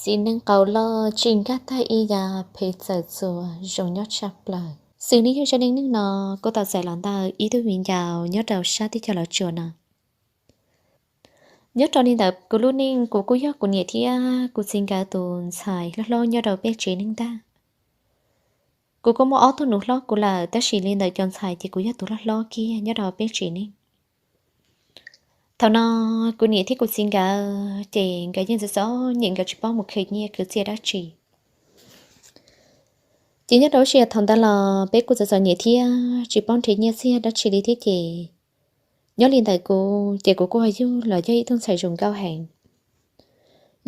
Txiv neej qau loj tsis nkag tag ib yam phem txawm txuas zoo nyob tshaj plaws. Xws li yog zaj neej neeg no kuj tau txais los ntawm ib tug viv ncaus nyob rau sab teb chaws Los Tsuas no. Nyob rau li ntawm kuv lub neej, kuv kuj yog kuv niam thiab kuv txiv nkawd tus ntxhais hlob hlob nyob rau peb tsev neeg ntag. Kuv kuj muaj ob tug nus hlob kuv lawm, tab sis li ntawm cov ntxhais ces kuv yog tus hlob hlob kiag nyob rau peb tsev neeg. Thaum no kuv niam thiab kuv txiv nkawd ces nkawd yeej txom txom nyem, nkawd tsis paub mus khwv nyiaj khwv txiaj dab tsi. Ces nyob rau lub sij hawm thaum ntawd los peb kuj txom txom nyem thiab tsis paub nrhiav nyiaj txiag dab tsi li thiab ces nyob li ntawm kuv ces kuv kuj ho yug los yog ib tug ntxhais zoo nkauj heev.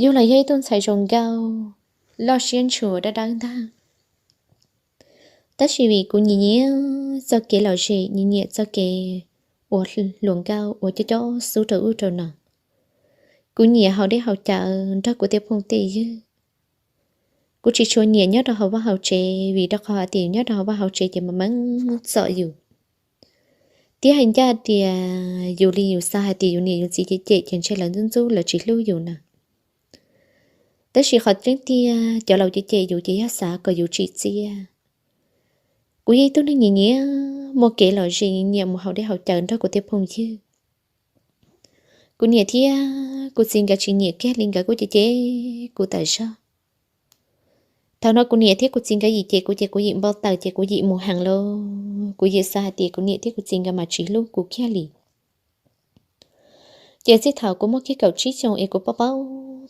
Yug los yog ib tug ntxhais zoo nkauj, loj siab ntshua dawb dawb ntag. Tab sis vim kuv nyiam nyiam txoj kev lom zem, nyiam nyiam txoj kev ua hluas nkauj, ua cov cov xub rau ub rau no. Kuv nyiam haus dej haus cawv nrog kuv tej phooj tej ywg. Kuv tsis tshua nyiam nyob rau hauv vaj hauv tsev, vim rau qhov hais tias nyob rau hauv vaj hauv tsev ces mas meej txom yus, thiab hais ncaj tias yus li yus xav hais tias yus niam yus txiv cem cem ces ntshe lawv ntxub ntxub, lawv tsis hlub yus na. Tab sis qhov tseeb tiag cov laus cem cem yus ces yog xav kom yus tsim txiaj. Kuv yog ib tug neeg nyiam nyiam muaj kev lom zem, nyiam mus haus dej haus cawv nrog kuv tej phooj ywg. Kuv niam thiab kuv txiv nkawd tsis nyiam kiag li, nkawd kuj cem cem kuv tas zog. Thaum no kuv niam thiab kuv txiv nkawd yim cem kuv ces kuv yim npau taws ces kuv yim mus heev lawm, kuv yim xav hais tias kuv niam thiab kuv txiv nkawd mas tsis hlub kuv kiag li. Ces txij thaum kuv muaj kiag kaum tsib xyoos es kuv paub paub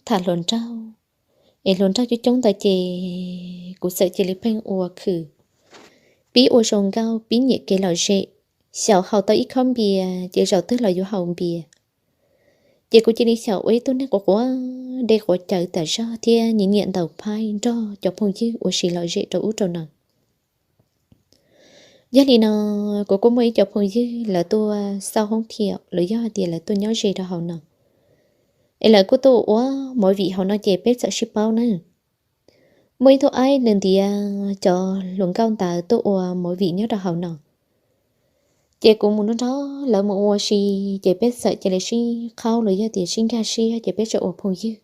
tham hluas nraug, es hluas nraug coob coob ntawd ces kuv txawm cia li pheej ua khwm, pib ua zoo nkauj, pib nyiam kev lom zem, xyaum haus tau ib khob npias ces zaum twg los yuav haus npias. Ces kuv cia li xyaum ua ib tug neeg quav quav dej quav cawv tas zog thiab nyiam nyiam ntaus phaib nrog cov phooj ywg ua si lom zem rau ub rau no. Yog li no, kuv kuj muaj ib co phooj ywg lawv tuaj xauj hoob thiaum los yog hais tias lawv tuaj nyob ze rau hauv no, es lawv kuj tuaj ua movie hauv no ces peb txawm sib paub na. Muaj ib tug aib nws ntiav cov hluas nkauj ntawd tuaj ua movie nyob rau hauv no. Ces kuv mus nrog nrog lawv mus ua si, ces peb txawm cia li sib qhaub los yog tias sib nkag siab ces peb txawm ua phooj ywg.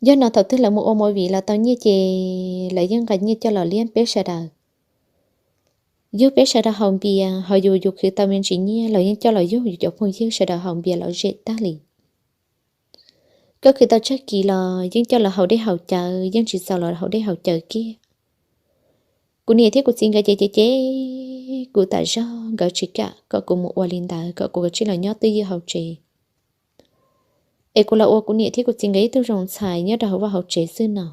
Yog no thaum twg lawv mus ua movie los tau nyiaj ces lawv yeej nqa nyiaj coj los liab peb sawv daws. Yug peb sawv daws haus npias, ho yus yus khwv tau me ntsis nyiaj los yeej coj los yug yus cov phooj ywg sawv daws haus npias lom zem tag li. Koj khwv tau tsawg kis los yeej coj los haus dej haus cawv, yeej tsis txaus los haus dej haus cawv kiag. Kuv niam thiab kuv txiv nkawd ces cem cem kuv tas zog, nkawd tsis kam kom kuv mus ua li ntawd, kom kuv kav tsij los nyob twj ywm hauv tsev, es kuv los ua kuv niam thiab kuv txiv nkawd ib tug zoo ntxhais nyob rau hauv vaj hauv tsev xwb no.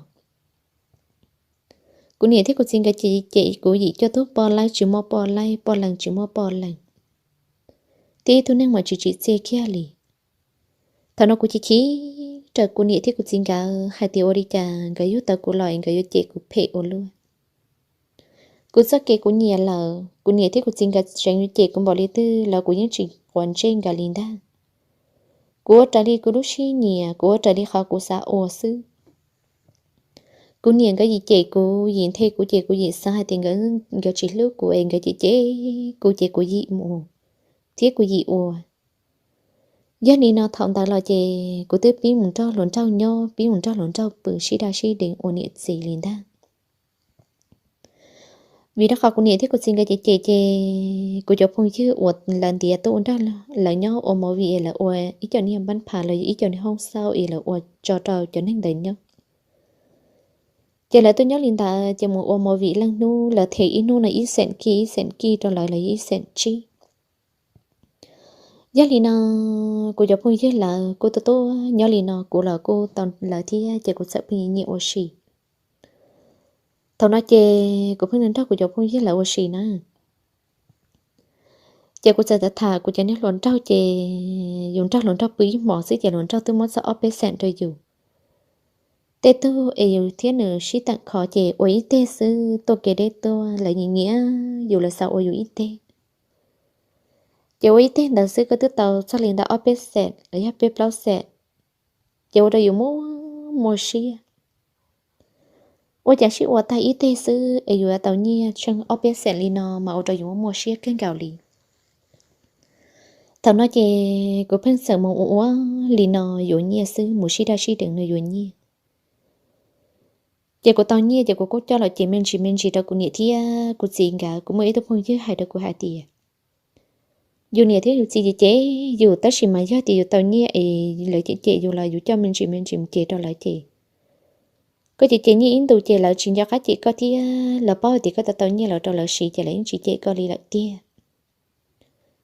Kuv niam thiab kuv txiv nkawd ces cem kuv yim cuaj tug poj laib tsis muaj poj laib, poj leeg tsis muaj poj leeg, thiab ib tug neeg mas tsis tsim txiaj kiag li. Thaum no kuv chim chim rau kuv niam thiab kuv txiv nkawd hais tias ua li cas nkawd yug tau kuv los es nkawd yuav cem kuv phem ua luaj. Kuv txoj kev kuv nyiam lawm, kuv niam thiab kuv txiv nkawd tseem yuav cem kuv npaum li twg los kuv yeej tsis quav ntsej nkawd li ntag. Kuv ua raws li kuv lub siab nyiam, kuv ua raws li qhov kuv xav ua xwb. Kuv niam nkawd yim cem kuv, yim nthe kuv ces kuv yim xav hais tias nkawd, nkawd tsis hlub kuv es nkawd cem cem kuv ces kuv yim mus thiab kuv yim ua. Yog li no thaum ntawd los ces kuv twb pib mus nrog hluas nraug nyob, pib mus nrog hluas nraug pw sib daj sib deev ua niam txiv li ntag. Vim rau qhov kuv niam thiab kuv txiv nkawd cem cem ces kuv cov phooj ywg uas lawv ntiav tuaj ua nrog lawv nyob ua movie es lawv ua ib co niag npab phav los yog ib co niag hoob xauj es lawv ua tso rau cov neeg ntawd nyob. Ces lawv tuaj nyob li ntawd ces mus ua movie leej hnub lawv them ib hnub no ib xeem kij, ib xeem kij rau lawv los yog ib xeem tsib. Yog li no kuv cov phooj ywg lawv kuj tuaj tuaj nyob li no, kuv los kuj tau lawv thiab ces kuv txawm pheej nyiam ua si. Thaum no ces kuv pheej nrog kuv cov phooj ywg lawv ua si na. Ces kuv txawm tham tham kuv cov niag hluas nraug ces yus nrog hluas nraug pw ib hmos xwb ces hluas nraug twb muab txog ob peb xeem rau yus. Tej tug es yus thiab nws sib teem kho ces ua ib teg xwb tuaj kev deb tuaj, lawv nyiam nyiam yus lawv xav ua yus ib teg. Ces ua ib teg ntawd xwb koj twb tau txog li ntawm ob peb xeem los yog peb plaub xeem, ces ua rau yus muaj muaj siab. Ua cas sib ua tag ib teg xwb es yus yuav tau nyiaj tsheej ob peb xeem li no mas ua rau yus muaj muaj siab kawg nkaus li. Thaum no ces kuv pheej txawm mus ua ua li no yuav nyiaj xwb, mus sib daj sib deev no yuav nyiaj. Ces kuv tau nyiaj ces kuv kuj coj los ces me ntsis me ntsis rau kuv niam thiab kuv txiv nkawd. Kuv muaj ib tug phooj ywg hais rau kuv hais tias, yus niam thiab yus txiv ces cem yus, tab sis mas yog tias yus tau nyiaj es lawv cem cem yus los yus coj me ntsis me ntsis mus cem rau lawv ces koj cem cem nyiaj ib ntus ces lawv tsis nco qab cem koj thiab, lawv paub hais tias koj tau tau nyiaj los rau lawv siv ces lawv yeej tsis cem koj li lawm tiag.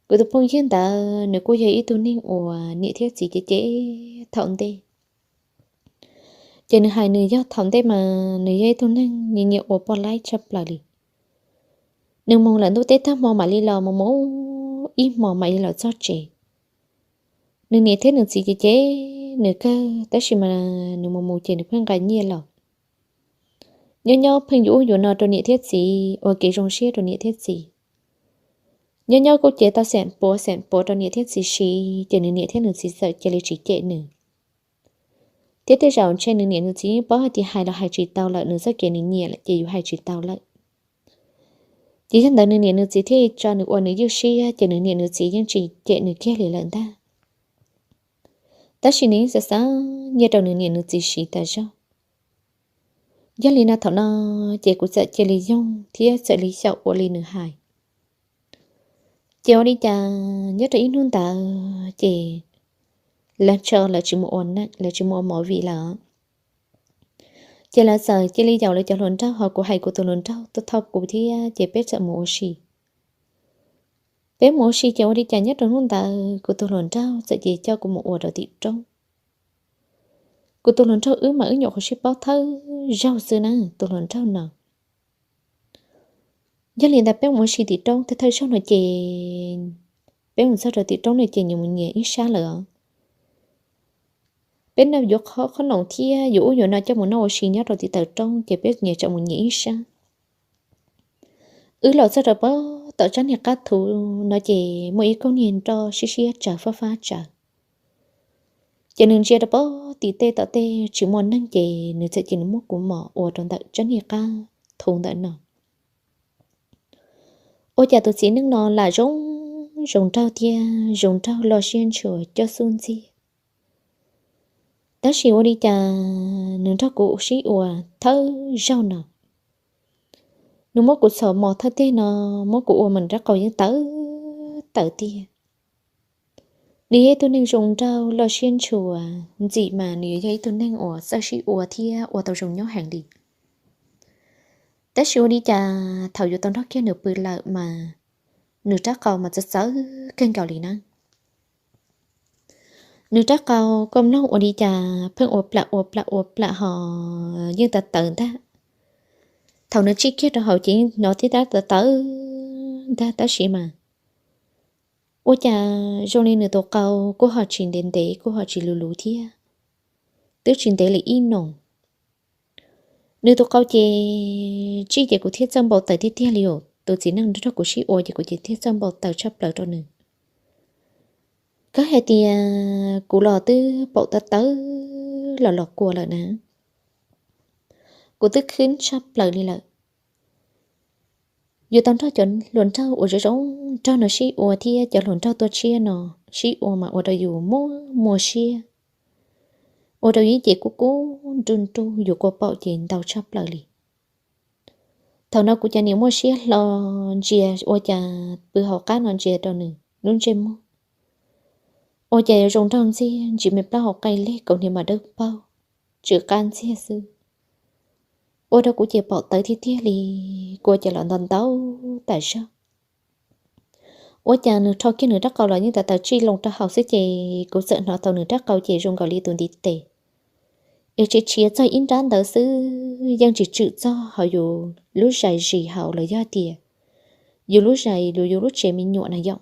Kuv tus phooj ywg ntawd nws kuj yog ib tug neeg uas niam thiab txiv cem cem thaum ntej. Ces nws hais nws yog thaum ntej mas nws yog ib tug neeg nyiam nyiam ua poj laib tshaj plaws li. Nws mus lawm ntuj teb tag hmo mam li los, mus mus ib hmo mam li los txog tsev. Nws niam thiab nws txiv cem cem nws kawg, tab sis mas nws mus mus ces nws pheej nqa nyiaj los. Nyob nyob pheej yuav ub yuav no rau niam thiab txiv, ua kev zoo siab rau niam thiab txiv. Nyob nyob kuj cev tau xeem puav xeem puav rau niam thiab txiv siv, ces nws niam thiab nws txiv txawm cia li tsis cem nws. Thiab tej zaum ntshe nws niam nws txiv yeej paub hais tias hais los hais tsis tau lawm, nws txoj kev nws nyiam lawm ces yus hais tsis tau lawm. Ces yog ntawd nws niam nws txiv thiaj tso nws ua nws ywj siab, ces nws niam nws txiv yeej tsis cem nws kiag li lawm ntag. Tab sis nws yeej xav xa nyiaj rau nws niam nws txiv siv tas zog. Yog li no thaum no ces kuv txawm cia li yoog thiab txawm li xyaum ua li nws hais. Ces ua li cas nyob rau ib hnub ntawd ces lawv tso lawv tsis mus ua neej, lawv tsis mus ua movie lawm. Ces lawv txawm cia li yaum lawv cov hluas nraug, ho kuv hais kuv tus hluas nraug tuaj thauj kuv thiab ces peb txawm mus ua si. Peb mus ua si ces ua li cas nyob rau hnub ntawd kuv tus hluas nraug txawm cia li coj kuv mus ua rau tim roob. Kuv tus hluas nraug wb mas wb nyuam qhuav sib paub thawj zaug xwb na, tus hluas nraug no. Yog li ntawd peb mus ua si tim roob thawj thawj zaug no ces peb mus txog rau tim roob no ces nyias mus nyias ib sab lawm os. Peb noj yuav qhob noom thiab yuav ub yuav no coj mus noj ua si nyob rau tim taw roob ces peb nyias txawm mus nyias ib sab. Wb los txog rau pem tom tsab niag qab thu no ces muaj ib koog niag nroj siab siab tsawv fab fab tsawv. Ces nws ntsia rau pem tim tej tom tej tsis muaj neeg ces nws txawm cia li muab kuv mos ua rau ntawm tsab niag qab thu ntawm no. Ua cas tus txiv neej no lam zoo, zoo nraug thiab zoo nraug loj siab ntshua coj xub ntxiag. Tab sis ua li cas nws nrog kuv sib ua thawj zaug no, nws muab kuv txhom mos thawj teg no, muab kuv ua mas nws rab qau yeej tawv tawv tiag. Nws yog ib tug neeg zoo nraug loj siab ntshua, ntxim mas nws yuav yog ib tug neeg uas txawj sib ua thiab ua tau zoo nyob heev li. Tab sis ua li cas thaum yuav tau nrog kiag nws pw lawm mas nws rab qau mas txawv txawv kawg nkaus li na. Nws rab qau koj mloog ua li cas pheej ua plam ua plam ua plam ho yeej tawv tawv ntag. Thaum nws tsij kiag rau hauv ces yeej hnov tib tab tawv tawv ntag tab sis mas ua cas zoo li nws tus qau kuj ho tsis ntev ntev kuj ho tsis luv luv thiab, twb tsis ntev li ib noo. Nws tus qau ces tsij ces kuv thiaj txawj npau taws tiag tiag li os, tus txiv neej nrog kuv sib ua ces kuv ces thiaj txawj npau taws tshaj plaws rau nws. Koj hais tias kuv los twb paum tawv tawv los los kua lawm na, kuv twb khwb tshaj plaws li lawm. Yus tau nrog cov hluas nraug uas zoo zoo nraug no sib ua thiab cov hluas nraug tuaj tshiab no sib ua mas ua rau yus muaj muaj siab, ua rau yus ib ce kub kub nruj nruj, yus kua paum ces ntau tshaj plaws li. Thaum no kuv cov niam muaj siab hlo ntsia ua cas pw hauv qab no ntsia rau nws lub ntsej muag, ua cas yuav zoo nraug ntxiag, ntsis me plaub hau qaij leg kaus hniav mas dawb paug, tsw qab ntxiag xwb. Ua rau kuv ces paum tawv tiag tiag li, kua ces los ntau ntau tas zog. Ua cas nws rho kiag nws rab qau los yeej tawv tawv tsij loo rau hauv xwb ces kuv txawm hnov tau nws rab qau ces zoo nkaus li tus ntiv tes, es tsis tshiav txog ib nrab ntawd xwb, yeej tsis tswm txog hauv yus lub zais zis hauv los yog tias yus lub zais los yus lub tsev me nyuam na yom.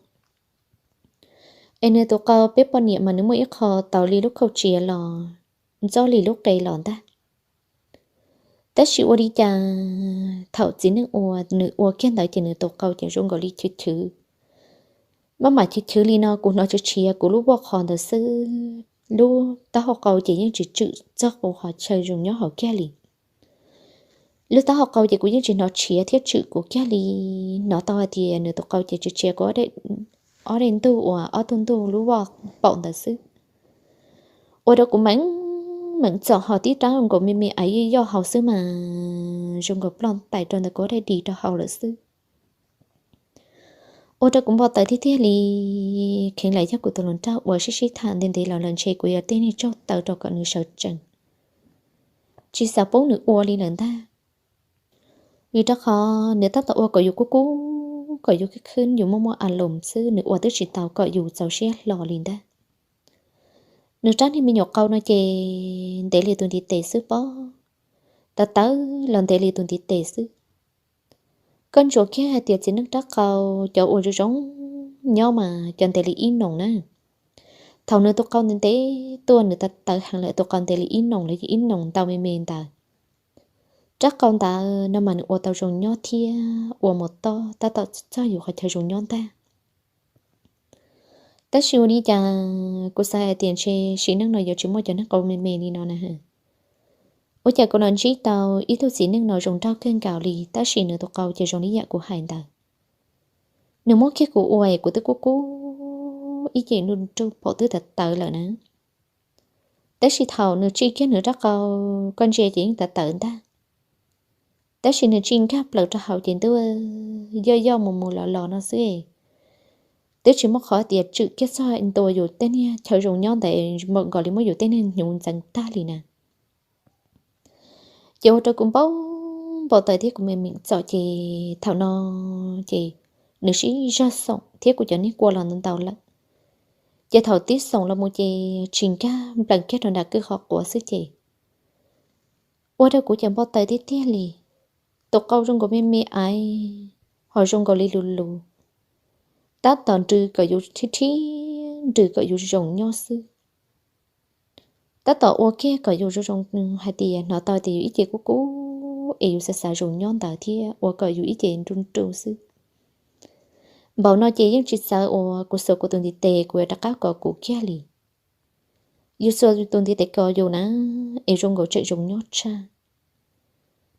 Es nws tus qau peb poj niam mas nws muaj ib qho tau li lub khauj tsiav los ntxob li lub qe los ntag. Tab sis ua li cas thaum txiv neej ua nws ua kiag ntawd ces nws tus qau ces zoo nkaus li chwv chwv. Maj mam chwv chwv li no kuv hnov tshiav tshiav kuv lub voj qhov ntawd xwb, lub taub hau qau ces yeej tsis tswm txog kuv qhov chaw zoo nyob hauv kiag li. Lub taub hau qau ces kuv yeej tsis hnov tshiav thiab tswm kuv kiag li. Hnov tau hais tias nws tus qau ces tshiav tshiav kuv ob daim ob daim ntuj uas ob tug ntuj lub voj paum ntawd xwb. Ua rau kuv meem meem txom ho tib rab nkaus me me ais yoj yoj hauv xwb mas zoo nkaus ploj ntais rau ntawm kuv ob daim di rau hauv lawm xwb. Ua rau kuv npau taws tiag tiag li. Kheev lam yog kuv tus hluas nraug uas sib sib tham ntev ntev los lawm ntshe kuv yog tej neeg tsaug taw rau kom nws sawv tsees, tsis xav pub nws ua li lawm ntag. Vim rau qhov nws tab tom ua kom yus kub kub, kom yus khwb khwb, yus muaj muaj a loos xwb, nws ua twb tsis tau kom yus txaus siab hlo li ntag. Nws rab niag me nyuam qau no ces ntev li tus ntiv tes xwb pob, tawv tawv los ntev li tus ntiv tes xwb. Koj ntsuas kiag hais tias txiv neej rab qau, cov uas zoo zoo nyob mas cov ntev li ib noos na. Thaum nws tus qau ntev ntev tuaj nws tawv tawv heev lawm, tus qau ntev li ib noos los yog ib noos ntau me me ntawd, rab qau ntawd no mas nws ua tau zoo nyob thiab ua mus tob tab tom txog yus qhov chaw zoo nyob ntag. Tab sis ua li cas kuv xav hais tias ntshe sim neej no yuav tsis muaj cov neeg qau me me li no na. Ua cas kuv los ntsib tau ib tug txiv neej no zoo nraug kawg nkaus li, tab sis nws tus qau ces zoo li yam kuv hais ntawd. Nws muab kiag kuv ua es kuv twb kub kub ib ce nruj nruj pom twb tawv tawv lawm na. Tab sis thaum nws tsim kiag nws rab qau, koj ntsia ces yeej tawv tawv ntag. Tab sis nws tsim nkag plaws rau hauv ces ntuj, yoj yoj mus mus los los no xwb. Twb tsis muaj qhov tias tswm kiag txog ntua yus tej niag chaw zoo nyob ntawd npaum nkaus li muab yus tej niag hnyuv ntxeev tag li na. Ces ua rau kuv npau npau taws thiab kuv me meem txom ces thaum no ces nws sib zog xoom thiab kuv cov niag kua los ntau ntau lawm. Ces thaum tib xoom los mus ces tsis nkag nplees kiag rau nram kwj qhov quav xwb ces ua rau kuv ces npau taws tiag tiag li. Tus qau zoo nkaus me me aiv, ho zoo nkaus li lus lus, tab tom nrws kom yus thib thib, nrws kom yus zoo nyob xwb. Tab tom ua kiag kom yus zoo zoo, hais tias hnov tau tias yus ib ce kub kub es yus xav xav zoo nyob ntawd thiab ua kom yus ib ce nruj nruj xwb. Npaum no ces yeej tsis txawv uas kuv xuas kuv tus ntiv tes kuv yuav rov qab kov kuv kiag li. Yus xuas tus ntiv tes kov yus na, es zoo nkaus tseem zoo nyob tshaj.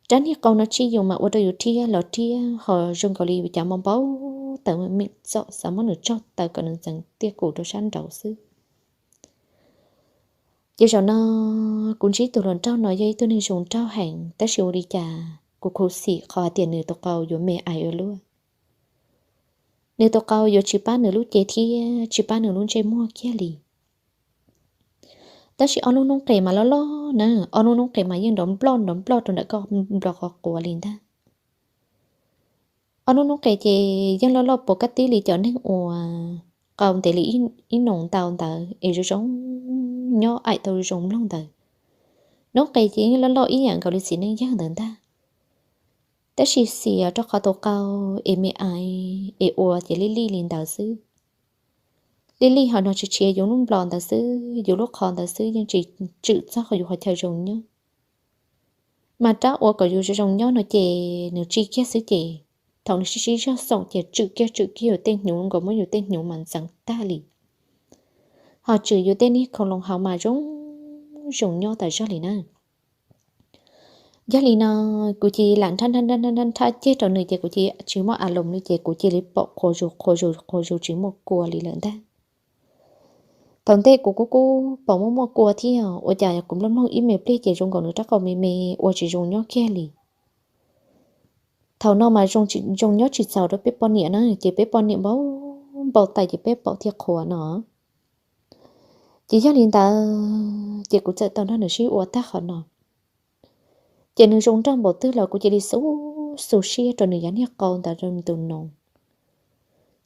Rab niag qau no tsij yus mas ua rau yus rhiab los rhiab ho zoo nkaus li yus cav npau npau taws meem txom xav muab nws tsaug taws kom nws ntxeev tiaj kum rau sab nraud xwb. Ces zaum no kuv ntsib tus hluas nraug no yog ib tug neeg zoo nraug heev, tab sis ua li cas kuv khuv xim qhov hais tias nws tus qau yuav me aiv ua luaj. Nws tus qau yuav tsis pab nws lub cev thiab tsis pab nws lub ntsej muag kiag li. Tab sis ob lub noob qes mas loj loj na, ob lub noob qes mas yeej nrov nploj nrov nploj rau ntawm koj nplo qhov quav li ntag. Ob lub noob qes ces yeej loj loj puas kab tib li cov neeg uas qau ntev li ib noos ntau ntawd es zoo zoo nyob aim tau zoo mloog ntawd. Noob qes ces yeej loj loj ib yam nkaus li txiv neej yawg ntawd ntag. Tab sis xiam rau qhov tus qau es me aiv es ua ces lij lij li ntawd xwb. Lij lij ho no tsis tshiav yus lub nplo ntawd xwb, yus lub qhov ntawd xwb yeej tsis tswm txog yus qhov chaw zoo nyob. Mas rab ua kom yus zoo zoo nyob no ces nws tsij kiag xwb ces thaum nws sib sib zog xoom ces tswm kiag tswm kiag yus tej hnyuv nkaus muab yus tej hnyuv mas ntxeev tag li. Ho tswm yus tej niag khau loo hauv mas zoo zoo nyob tas zog li na. Yog li no kuv cia li lam nrhab nrhab nrhab nrhab nrhab ceg rau nws ces kuv cia li tsis muaj a loos li ces kuv cia li pom qhuav zus qhuav zus qhuav zus tsis muaj kua li lawm ntag. Thaum ntej kuv kuj kuj pom muaj muaj kua thiab ua cas kuv mloog mloog ib me pliag ces zoo nkaus nws rab qau me me ua tsis zoo nyob kiag li. Thaum no mas zoo nyob tsis txaus rau peb poj niam na ces peb poj niam npau npau taws ces peb pom thiaj qhuav no. Ces yog li ntawd ces kuv txawm tau nrog nws sib ua tag qhov no. Ces nws zoo nraug npaum twg los kuv cia li xu xu siab rau nws yav niag qau ntawd rau nws tus noog.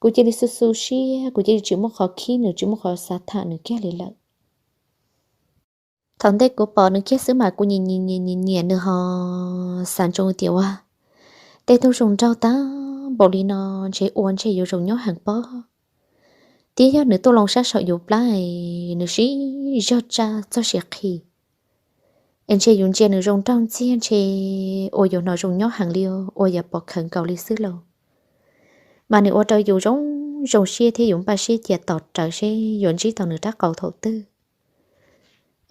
Kuv cia li xu xu siab, kuv cia li tsis muaj qhov khib nws, tsis muaj qhov xav tham nws kiag li lawm. Thaum ntej kuv pom nws kiag xwb mas kuv nyiam nyiam nyiam nyiam nyiam nws ho xav ntsoov tias ua tej tug zoo nraug tag npaum li no ntshe ua ntshe yuav zoo nyob heev pob. Thiab yog nws tuaj loo sab saum yus plab, nws sib zog tsaj txog siav qhi, es ntshe yus ntsia nws zoo nraug ntxiag ntshe ua yus hnov zoo nyob heev li, ua yus pom khawv nkaus li xwb lauj. Mas nws ua rau yus zoo zoo siab thiab yus npaj siab cia tos rawv seb yuav ntsib tau nws rab qau thaum twg.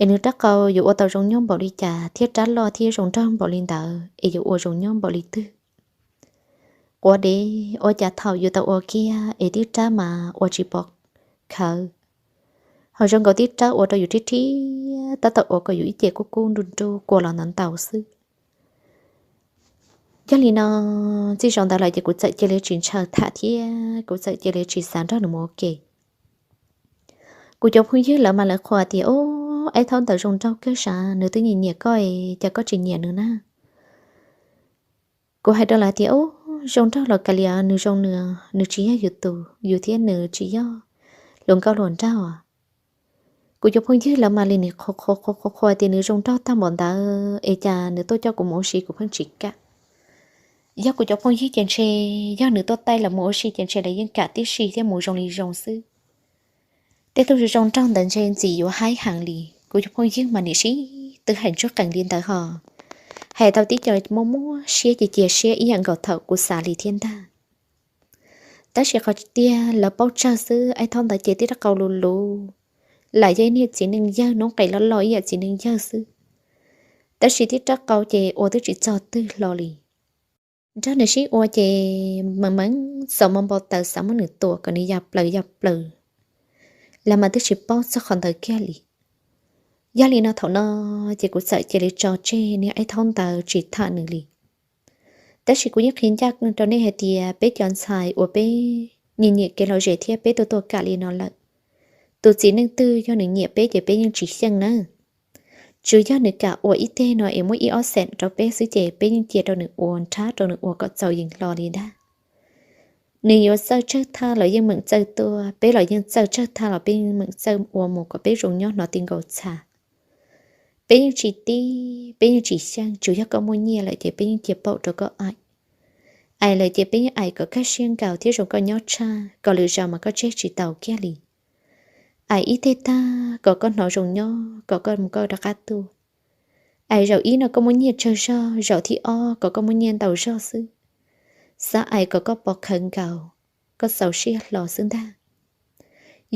Es nws rab qau yuav ua tau zoo nyob npaum li cas thiab rab loj thiab zoo nraug npaum li ntawd es yuav ua zoo nyob npaum li twg. quav dev, ua cas thaum yus tau ua kiag es tib rab mas ua tsis pom khawv, ho zoo nkaus tib rab ua rau yus rhib rhib, tab tom ua kom yus ib ce kub kub nruj nruj kua los ntau ntau xwb. Yog li no, txij zaum ntawd lawm ces kuv txawm cia li tsis ntshaw tham thiab kuv txawm cia li tsis xav nrog nws mus ua ke. Kuv cov phooj ywg lawv mas lawv qhuas tias, Ub, Aib Thaub ntawd zoo nraug kawg sav, nws twb nyiam nyiam koj es cas koj tsis nyiam nws na? Kuv hais rau lawv tias, Ub, zoo nraug los kav liam, nws zoo nws, nws tsis yog yus tus, yus thiab nws tsis yog hluas nkauj hluas nraug. Kuv cov phooj ywg lawv mas li nim qhuas qhuas qhuas qhuas tias nws zoo nraug tag npaum ntawd es cas nws tuaj coj kuv mus ua si kuv pheej tsis kam. Yog kuv cov phooj ywg ces ntshe, yog nws tuaj taij lawv mus ua si ces ntshe lawv yeej kam tib si thiab mus zoo li zoo xwb. Tej tug zoo zoo nraug ntawd ntshe ntxim yuav haib heev li. Kuv cov phooj ywg mas nim sib twb hais ntsuj qees li ntawd ho, hais tau tib co muaj muaj siab ces cia siab ib yam nkaus thaum kuv xav li thiab ntag. Tab sis qhov tiag lawv paub tsawg xwb, Aib Thaub ntawd ces tib rab qau luv luv, lam yog ib niag txiv neej yawg noob qes loj loj ib yam txiv neej yawg xwb. Tab sis tib rab qau ces ua twb tsis txog twg hlo li. Nrog nws sib ua ces meem meem xav muab npau taws xav muab nws tua kom nws ya plaws ya plaws, lawv mas twb tsis paub txog qhov ntawd kiag li. Yog li no thaum no ces kuv txawm cia li tso tseg niag Aib Thaub ntawd tsis tham nws li. Tab sis kuv yeej qhia ncaj rau nej hais tias peb cov ntxhais uas peb nyiam nyiam kev lom zem thiab peb tuaj tuaj kam li no lawm, tus txiv neej twg yog nws nyiam peb ces peb yeej tsis xyeej nawb. Tsuas yog nws kam ua ib teg no es muab ib ob xees rau peb xwb ces peb yeej cia rau nws ua, nrhab rau nws ua kom txaus yees hlo li ntag. Nws yuav txawj tsawg thaj los yeej meem txawj tuaj, peb los yeej txawj tsawg thaj los peb yeej meem txawj ua mus kom peb zoo nyob hnov ti nkaus txha. Peb yeej tsis tib, peb yeej tsis xyeej, tsuas yog koj muaj nyiaj lawm ces peb yeej cia paum rau koj aim. Aim lawm ces peb yeej aim kom kaj siab nkaus thiab zoo koj nyob tshaj, kom lwm zaus mas koj tseg tsis tau kiag li. Aim ib teg tag kom koj hnov zoo nyob kom koj mus koj rov qab tuaj. Aim zaum ib no koj muaj nyiaj tsawg zog, zaum thib ob kom koj muaj nyiaj ntau zog xwb. Xav aim kom koj pov khawv nkaus, koj txaus siab hlo xwb ntag.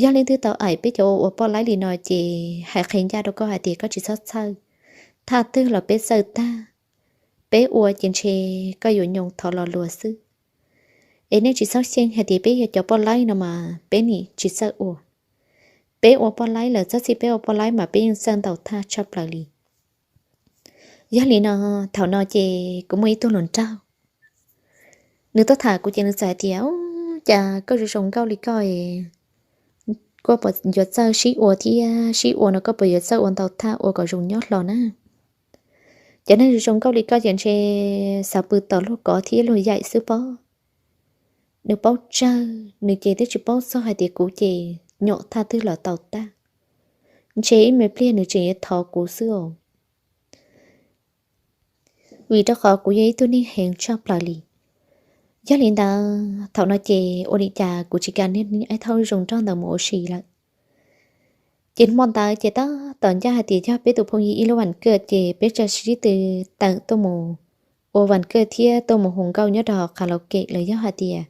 Yog leej twg tau aim peb cov ua ua poj laib li no ces hais qhia ncaj rau koj hais tias koj tsis txhob txhawj, thaj twg los peb txawj tag. Peb ua ces ntshe koj yuav nyoo thov lo lus xwb. Es nej tsis txhob xyeej hais tias peb yog cov poj laib no mas peb nim tsis txawj ua. Peb ua poj laib lawm, txhob txhij peb ua poj laib mas peb yeej txawj ntau thaj tshaj plaws li. Yog li no, thaum no ces kuv muaj ib tug hluas nraug, nws tuaj tham kuv ces nws txawm hais tias, Ub, cas koj zoo zoo nkauj li koj, koj puas yuav txawj sib ua thiab? Sib ua no koj puas yuav txawj ua ntau thaj ua kom zoo nyob hlo na? Cov neeg zoo zoo nkauj li koj ces ntshe xav pw tos luag kov thiab luag yaim xwb pob. Nws paub tsawg, nws ces twb tsis paub txog hais tias kuv ces nyom thaj twg los tau tag. Ntshe ib me pliag nws tseem yuav thov kuv xwb os. Vim rau qhov kuv yog ib tug neeg heev tshaj plaws li. Yog li ntawd thaum no ces ua li cas kuv tsis kam niag Aib Thaub zoo nraug ntawd mus ua si lawm. Ces hmo ntawd ces tab tom ncaj hais tias yog peb tus phooj ywg ib lub vas kawj ces peb tsa sib tw teem tuaj mus ua vas kawj thiab tuaj mus hu nkauj nyob rau hauv karaoke los yog hais tias,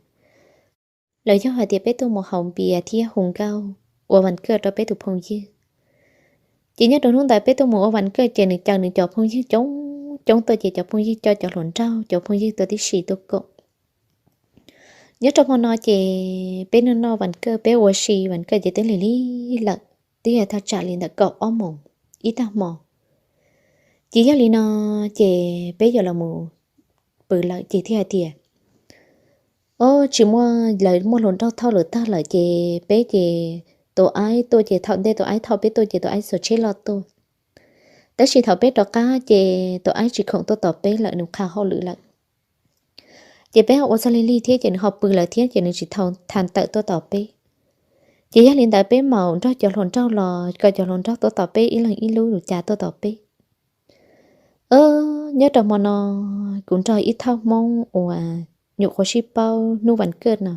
los yog hais tias peb tuaj mus haus npias thiab hu nkauj ua vas kawj rau peb tus phooj ywg. Ces nyob rau hnub ntawd peb tuaj mus ua vas kawj ces nws caw nws cov phooj ywg coob coob tuaj ces cov phooj ywg coj cov hluas nraug cov phooj ywg tuaj tib si tuaj koom. Nyob rau hmo no ces peb noj noj vas kawj, peb ua si vas kawj ces twb lig lig lawm, twb yog thaj tsam li ntawm kaum ob moos ib tag hmo. Ces yog li no ces peb yuav los mus pw lawm ces thiaj hais tias, Ob, tsis muaj, lawv muaj hluas nraug thauj lawv tag lawm ces peb ces tus aib tuaj ces thaum ntej tus aib thauj peb tuaj ces tus aib xuas tsheb loj tuaj. Tab sis thaum peb rov qab ces tus aib tsis khoom tuaj tos peb lawm, nws qha hauj lwm lawm. Ces peb ho ua txog lig lig thiab ces nws ho pw lawm thiab ces nws tsis tau tha tawm tuaj tos peb. Ces yog li ntawd peb maum nrog cov hluas nraug los kom cov hluas nraug tuaj tos peb ib leeg ib lub lus cas tuaj tos peb. Nyob rau hmo no kuv nrog ib thawj Hmoob uas nyuam qhuav sib paub hnub vas kawj no,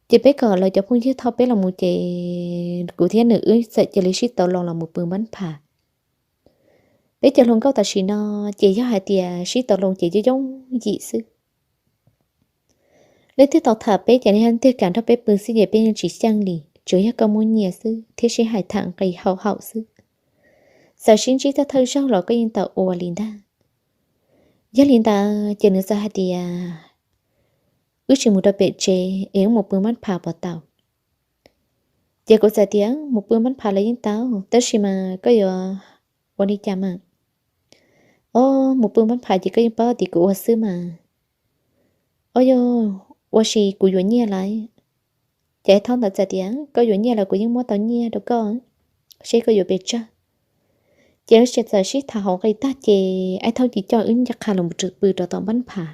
ces peb kom lawv cov phooj ywg thauj peb los mus ces kuv thiab nws wb txawm cia li sib tau loo los mus pw npab pha. Peb cov hluas nkauj tam sim no ces yog hais tias sib tau loo ces yooj yooj yim xwb. Leej twg tau tham peb ces leej twg kam nrog peb pw xwb ces peb yeej tsis xyeej li, tsuas yog koj muaj nyiaj xwb thiab sib hais tham nqi haum haum xwb. Txawm sib ntsib thawj thawj zaug los koj yeej tau ua li ntag. Yog li ntawd ces nws txawm hais tias, wb tsis mus rau pem tsev es wb mus pw mab pha puas tau? Ces kuv txawm tias mus pw mab pha los yeej tau, tab sis mas koj yuav ua li cas mas? Ob, mus pw mab pha ces koj yeej paub tias kuv ua xwb mas. Ob, yog ua si kuv yuav nyiaj lawm. Ces Aib Thaub ntawd txawm tias koj yuav nyiaj los kuv yeej muab tau nyiaj rau koj, seb koj yuav pes tsawg. Ces wb txawm sib tham hauv nqi tag ces Aib Thaub cia coj wb ncaj qha los pw rau tom npab pha.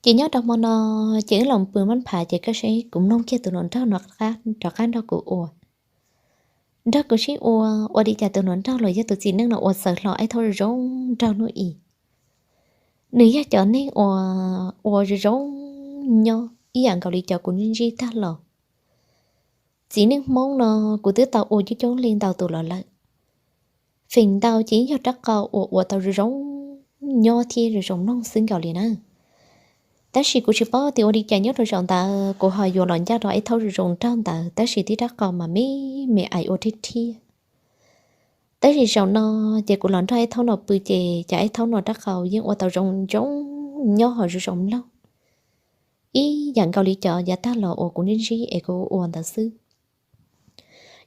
Ces nyob rau hmo no ces wb los pw npab pha ces koj saib kuv mloog kiag tus hluas nraug no rov qab nrog kuv ua. Nrog kuv sib ua, ua li cas tus hluas nraug los yog tus txiv neej no ua txawv hlo Aib Thaub zoo zoo nraug hnub i. Nws yog cov neeg uas ua zoo zoo nyob ib yam nkaus li cov kuv ntsib ntsib tag los. Txiv neej Hmoob no kuv twb tau ua coob coob leej ntau tus los lawm. Feem ntau ces yog rab qau uas ua tau zoo zoo nyob thiab zoo zoo mloog xwb nkaus li na. Tab sis kuv tsis paub tias ua li cas nyob rau zaum ntawd kuv ho yuav los ncaj rau Aib Thaub zoo zoo nraug ntawd, tab sis tib rab qau mas me me ais ua thiab thiab. Tab sis zaum no ces kuv los nrog Aib Thaub no pw ces cas Aib Thaub no rab qau yeej ua tau zoo zoo nyob ho zoo zoo mloog ib yam nkaus li cov yav tag los uas kuv ntsib ntsib es kuv ua ntawd xwb.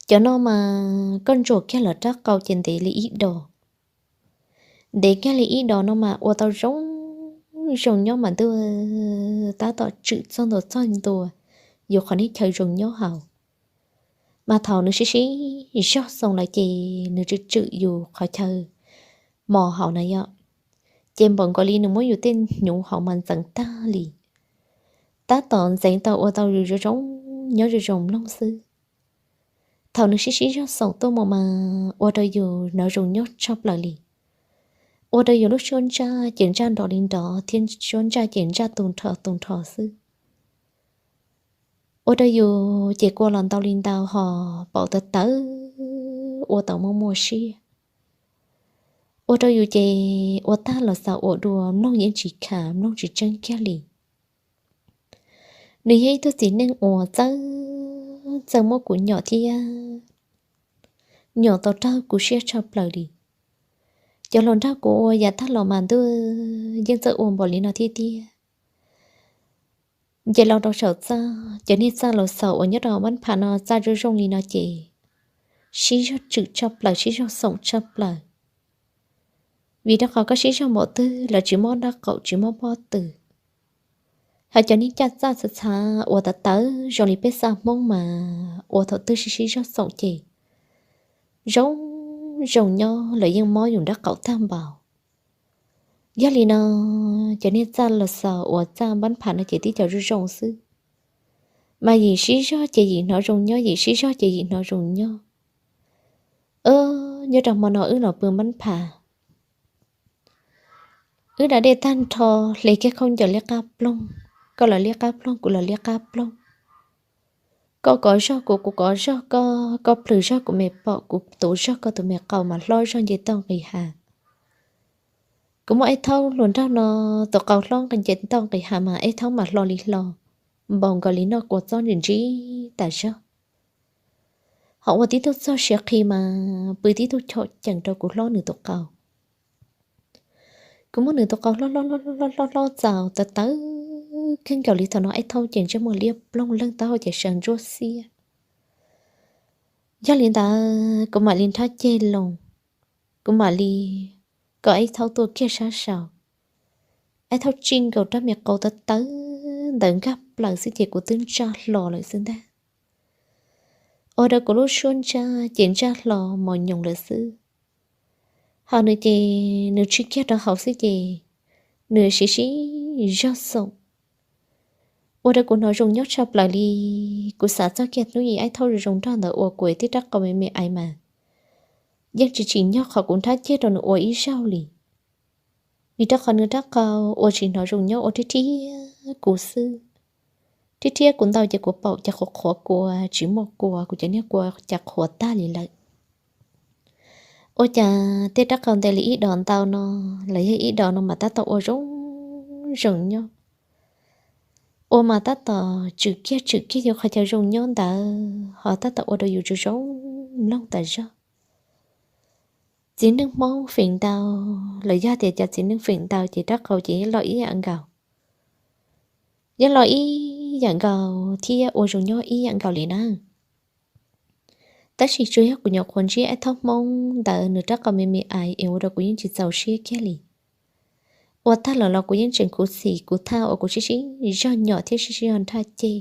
Cov no mas koj ntsuam kiag lawv rab qau ces ntev li ib dos. Ntev kiag li ib dos no mas ua tau zoo zoo nyob mas ntuj, tab tom tswm txog ntua txog ntua yus qhov niag chaw zoo nyob hauv. Mas thaum nws sib sib zog xoo lawm ces nws tswm tswm yus qhov chaw mos hauv na yom, ces npaum nkaus li nws muab yus tej hnyuv hauv mas ntxeev tag li. Tab tom ntxeev tau ua tau yus zoo zoo nyob zoo zoo mloog xwb. Thaum nws sib sib zog xoo tuaj mus mas ua rau yus hnov zoo nyob tshaj plaws li. Ua rau yus lub suab ntsaj ces ntsaj nrov li nrov thiab suab ntsaj ces ntsaj tu nrho tu nrho xwb. Ua rau yus ces kua los ntau li ntau ho paum tawv tawv ua tau muaj muaj siab. Ua rau yus ces ua tag los xaus ua dua mloog yeej tsis khav mloog tsis tseeb kiag li. Nws yog ib tug txiv neej uas txawj txawj muab kuv nyom thiab nyom tau raug kuv siab tshaj plaws li. Cov hluas nraug kuv ua yav tag los mas ntuj yeej txawj ua npaum li no thiab tiag. Nce los rau saum txaj, cov niag txaj los xaus uas nyob rau npab pha no txaj zoo zoo li no ces sib zog tswm tshaj plaws sib zog xoom tshaj plaws. Vim rau qhov koj sib zog npaum twg los tsis mob dab qaum tsis mob pob tw. Hos cov niag caj txaj txhav txhav uas tawv tawv zoo li peb txaj Hmoob mas ua thaum twg sib sib zog xoom ces zoo zoo nyob los yeej mob yus dab qaum tag npaum. Yog li no, cov niag txaj los xaus uas txaj npab pha no ces tib co zoo zoo xwb. Mas yim sib zog ces yim hnov zoo nyob, yim sib zog ces yim hnov zoo nyob. Nyob rau hmo no wb los pw npab pha, wb da dej tag nrho, hle kiag khaub ncaws liab qab ploog, koj los liab qab ploog kuv los liab qab ploog. Koj kov zog kuv kuv kov zog koj, koj plhws zog kuv me paum kuv tuav zog koj tus me qau mas hlob zog nce toj nqis hav. Kuv muaj Aib Thaub hluas nraug no tus qau hlob nce toj nqis hav mas Aib Thaub mas hlo li hlo, npaum nkaus li noj kua txob ntsis ntsis tas zog. Ho ua tib tug txog siav qhi mas pw tib tug chom ceem rau kuv hlob nws tus qau. Kuv muab nws tus qau hlob hlob hlob hlob txaus tawv tawv kawg nkaus li thaum no Aib Thaub ces ntsej muag liab ploog leeg taub hau ces sawv ntsuab xiab. Yog li ntawd kuv mam li nrhab ceg loo, kuv mam li kom Aib Thaub tuaj kiag sab saud. Aib Thaub tsij nkaus rab me qau tawv tawv ntawd nkag plaws xwb ces kuv twb ntsaj hlo lawm xwb ntag. Ua rau kuv lub suab ntsaj ces ntsaj hlo mos nyoos lawm xwb. Ho nws ces nws tsij kiag rau hauv xwb ces nws siv siv zog xoom. Ua rau kuv hnov zoo nyob tshaj plaws li. Kuv xav txog kiag hnub yim Aib Thaub zoo zoo nraug ntawd ua kuv tib rab qau me me ais mas yeej tsis tsim nyog qhov kuv nrhab ceg rau nws ua ib zaug li. Vim rau qhov nws rab qau ua tsis hnov zoo nyob ua thiab thiab kuv xwb. Thiab thiab kuv ntau ces kuv paum ces qhuav qhuav kua tsis muaj kua, kuv cov niag kua ces qhuav tag li lawm. Ua cas tej rab qau nte li ib dos ntau no los yog ib dos no mas tab tom ua zoo zoo nyob. Ua mas tab tom tswm kiag tswm kiag yus qhov chaw zoo nyob ntawd ho tab tom ua rau yus zoo zoo mloog tas zog. Txiv neej Hmoob feem ntau los yog tias cov txiv neej feem ntau ces rab qau ces yeej loj ib yam nkaus. yeej los ib yam nkaus thiab ua zoo nyob ib yam nkaus li na. Tab sis tsuas yog kuv nyuam qhuav ntsib Aib Thaub Hmoob ntawd nws rab qau me me ais es ua rau kuv yeej tsis txaus siab kiag li. Ua tag los los kuv yeej tseem khuv xim kuv thaj uas kuv sib sib zog nyom thiab sib sib zog nrhaj ceg,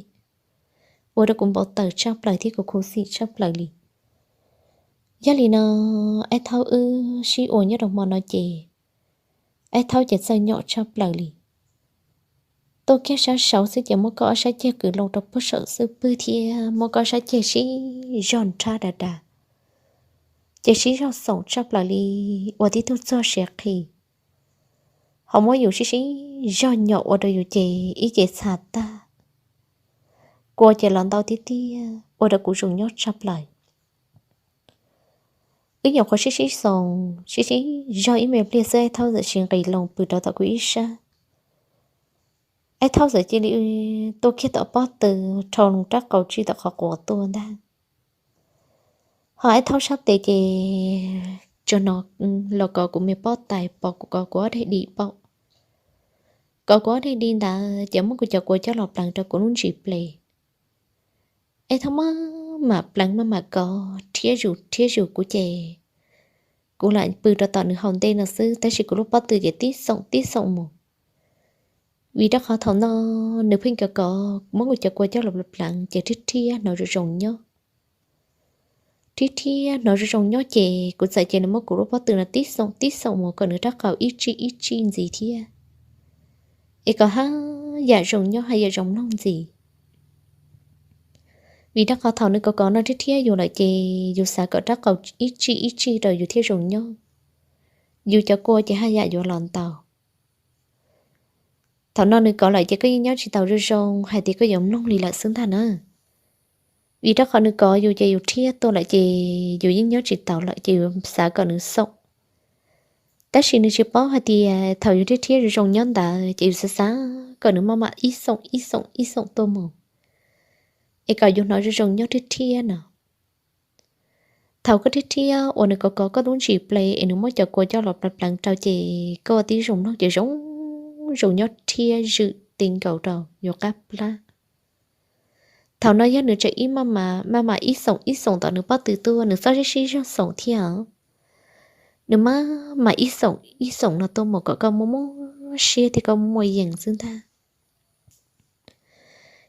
ua rau kuv npau taws tshaj plaws thiab kuv khuv xim tshaj plaws li. Yog li no, Aib Thaub wb sib ua nyob rau hmo no ces Aib Thaub ces txawj nyom tshaj plaws li. Tuaj kiag sab saud xwb ces muab koj ob sab ceg kwv loo rau puag saum xwb pwg thiab muab koj ob sab ceg sib zog nrhaj dav dav, ces sib zog xoom tshaj plaws li, ua tib tug txog siav qhi. Ho muab yus sib sib zog nyom ua rau yus ces ib ce txha tag, kua ces los ntau tiag tiag ua rau kuv zoo nyob tshaj plaws. Wb nyuam qhuav sib sib xoom sib sib zog ib me pliag xwb Aib Thaub txawm sis nqis loo pw rau tom kuv ib sab. Aib Thaub txawm cia li tuaj kiag tom pob tw, rho loo rab qau tsij tom qhov quav tuaj ntag. Ho Aib Thaub sab tes ces tsuas hnov los kov kuv me pob tais pom kuv kov kuv ob daim di pom, kov kuv ob daim di ntawd ces muab kuv cov kua coj los pleev rau kuv lub ntsis ple. Aib Thaub maj mam pleev maj mam kov rhiab zus rhiab zus kuv ces kuv lam pw rau tom nws hauv ntej no xwb tab sis kuv lub pob tw ces tib xoom tib xoom mus. Vim rau qhov thaum no nws pheej kov kov muab kuv cov kua coj los pleev ces rhiab rhiab hnov zoo zoo nyob. Rhiab rhiab hnov zoo zoo nyob ces kuv txawm cia nws muab kuv lub pob tw no tib xoom tib xoom mus kom nws rab qau ib tsij ib tsij ntxiv thiab, es kom haj yam zoo nyob haj yam zoo mloog ntxiv. Vim rau qhov thaum nws kov kov no rhiab rhiab yus lawm ces yus xav kom rab qau ib tsij ib tsij rau yus thiaj zoo nyob, yus cov kua ces haj yam yuav los ntau. Thaum no nws kov lawm ces koj yeej nyob tsis taus zoo zoo hais tias koj yuav mloog li lawm xwb ntag na. Vim rau qhov nws kov yus ces yus rhiab tuaj lawm ces yus yeej nyob tsis taus lawm ces yus xav kom nws xoom. Tab sis nws tsis paub hais tias thaum yus rhiab rhiab zoo zoo nyob ntawd ces yus xav xav kom nws maj mam ib xoom ib xoom ib xoom tuaj mus, es kom yus hnov zoo zoo nyob rhiab rhiab no. Thaum koj rhiab rhiab uas nws kov kov koj lub ntsis ple es nws muab cov kua coj los pleev pleev rau ces koj ua tib zoo mloog ces zoo zoo nyob rhiab zwm ti nkaus rau yus qab plab. Thaum no yog nws tseem ib maj mam ib xoom ib xoom tom nws pob tw tuaj, nws txhob sib sib zog xoom thiab os. Nws maj mam ib xoom ib xoom no tuaj mus kom koj muaj muaj siab thiab koj muaj yees xwb ntag.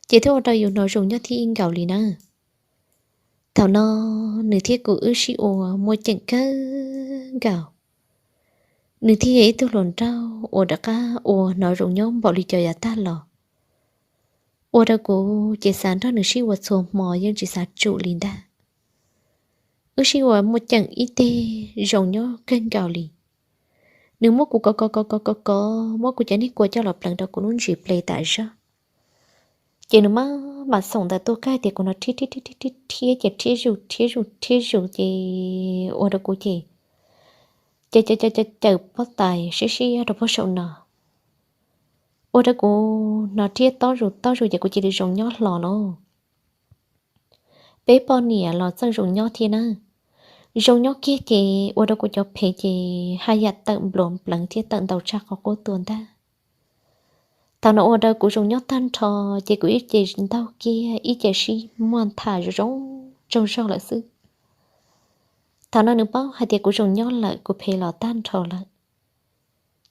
Ces thiaj ua rau yus hnov zoo nyob thiab ib nkaus li na. Thaum no nws thiab kuv wb sib ua muaj ceem kawg nkaus. Nws thiaj yog ib tug hluas nraug uas rov qab ua hnov zoo nyob npaum li cov yav tag los, ua rau kuv ces xav nrog nws sib ua txhua hmo yeej tsis xav tsum li ntag. Wb sib ua muaj ceem ib teg zoo nyob kawg nkaus li. Nws muab kuv kov kov kov kov kov kov, muab kuv cov niag kua coj los pleev rau kuv lub ntsis ple tas zog. Ces nws maj mam xoom ntawd tuaj kawg tias kuv hnov rhiab rhiab rhiab rhiab ces rhiab zus rhiab zus rhiab zus ces ua rau kuv ces caws caws caws caws pob tais sib sib rau puag saum no, ua rau kuv hnov rhiab tob zus tob zus ces kuv cia li zoo nyob hlo lauj. Peb poj niam los txawj zoo nyob thiab na. Zoo nyob kiag ces ua rau kuv cov phev ces haj yam tawm npluav npleev thiab tawm ntau tshaj qhov quav tuaj ntag. Thaum no ua rau kuv zoo nyob tag nrho, ces kuv ib ce ntaug kiag ib ce sib muag tham zoo zoo tsaug zog lawm xwb. Thaum no nws paub hais tias kuv zoo nyob lawm, kuv phev los tag nrho lawm,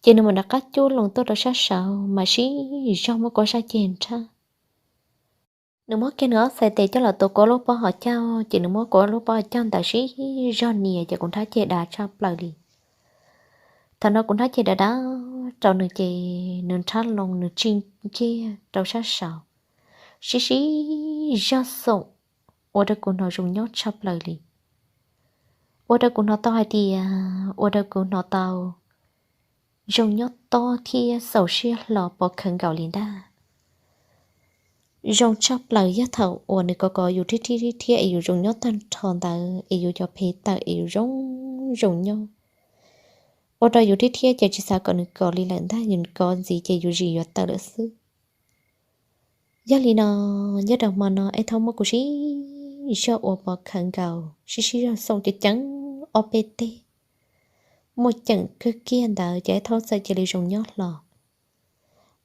ces nws mam rov qab cub loo tuaj rau sab saud mas sib zog muab kuv ob sab ceg nrhab. Nws muab kiag nws ob txhais tes coj los tuav kuv lub pob hauv caug, ces nws muab kuv lub pob hauv caug ntawd sib zog nias ces kuv nrhab ceg dav tshaj plaws li. Thaum no kuv nrhab ceg dav dav rau nws ces nws nrhab loo nws tsij kiag rau sab saud, sib sib zog xoom, ua rau kuv hnov zoo nyob tshaj plaws li. Ua rau kuv hnov tau hais tias, ua rau kuv hnov tau zoo nyob tob thiab xaus siab hlo pov khawv nkaus li ntag. Zoo tshaj plaws yog thaum uas nws kov kov yus rhiab rhiab rhiab es yus zoo nyob tag nrho ntawd es yus cov phev tawm es yus zoo zoo nyob, ua rau yus rhiab rhiab ces tsis xav kom nws kov li lawm ntag, yus kov ntxiv ces yus zis yuav tawm lawm xwb. Yog li no, nyob rau hmo no Aib Thaub muab kuv sib zog ua pov khawv nkaus, sib sib zog xoom ceev ceev ob peb teg, muaj ceem kawg kiag ntawd ces Aib Thaub txawm cia li zoo nyob hlo.